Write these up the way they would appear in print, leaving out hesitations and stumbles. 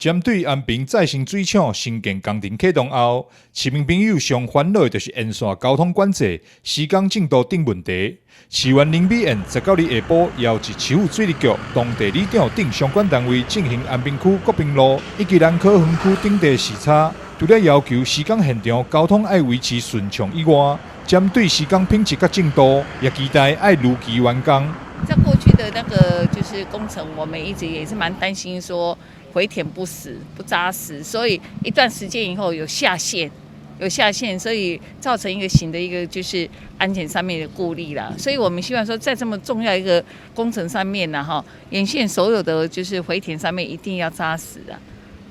針對安平再生水廠興建工程啟動後，市民朋友上煩惱的就是沿線交通管制、施工進度等問題。市議員林美燕19日下晡邀集市府水利局、當地里長等相關單位進行安平區國賓路以及南科園區等地視察，除了要求施工現場交通愛維持順暢以外，針對施工品質佮進度，也期待愛如期完工。在過去的那個就是工程，我們一直也是蠻擔心說回填不實、不紮實，所以一段時間以後有下陷，有下陷，所以造成一個新的一個就是安全上面的顧慮啦。所以我們希望說，在這麼重要一個工程上面呢，哈，沿線所有的就是回填上面一定要紮實啊，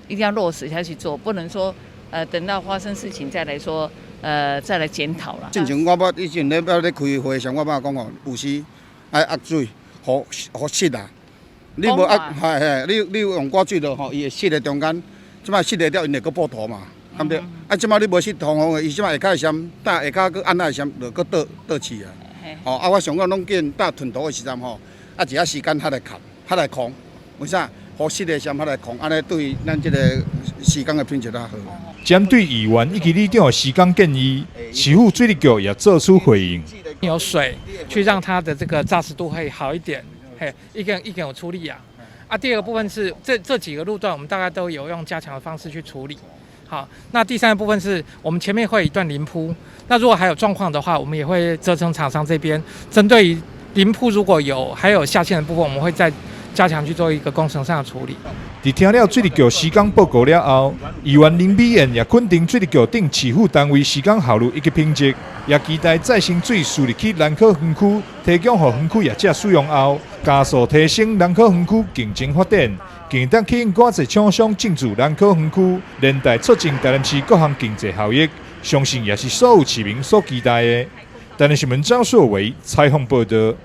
一定要落實下去做，不能說等到發生事情再來說，再來檢討啦。進前我捌以前咧咧開會時，我捌講哦，有時愛壓水，予予濕啊。你無壓，係係，你用寡水落吼，伊會濕佇中間，這擺濕佇了，𪜶會閣補塗嘛，對毋對？啊，這擺你無濕通風的，伊這擺下跤時，等下跤閣按那時，就閣倒倒去啊。吼，啊，我上講攏見搭吞塗的時陣吼，啊，一下時間較來空，較來空，為啥？予濕的時陣較來空，按呢對咱這個施工的品質較好。針對議員以及里長的施工建議，市府水利局也做出回應。有水去讓它的這個紮實度會好一點。嘿，一個一個有出力啊！啊，第二個部分是這幾個路段，我們大概都有用加強的方式去處理。好，那第三個部分是我們前面會有一段臨鋪，那如果還有狀況的話，我們也會責成廠商這邊針對於臨鋪如果有還有下陷的部分，我們會再加強去做一個工程上的處理。佇聽了水利局施工報告了後，議員林美燕也肯定水利局等市府單位施工效率以及品質，也期待再生水輸入去南科園區，提供予園區業者使用後，加速提升南科園區競爭發展，更當吸引偌濟廠商進駐南科園區，連帶促進台南市各項經濟效益，相信也是所有市民所期待的。台南新聞張碩偉採訪報道。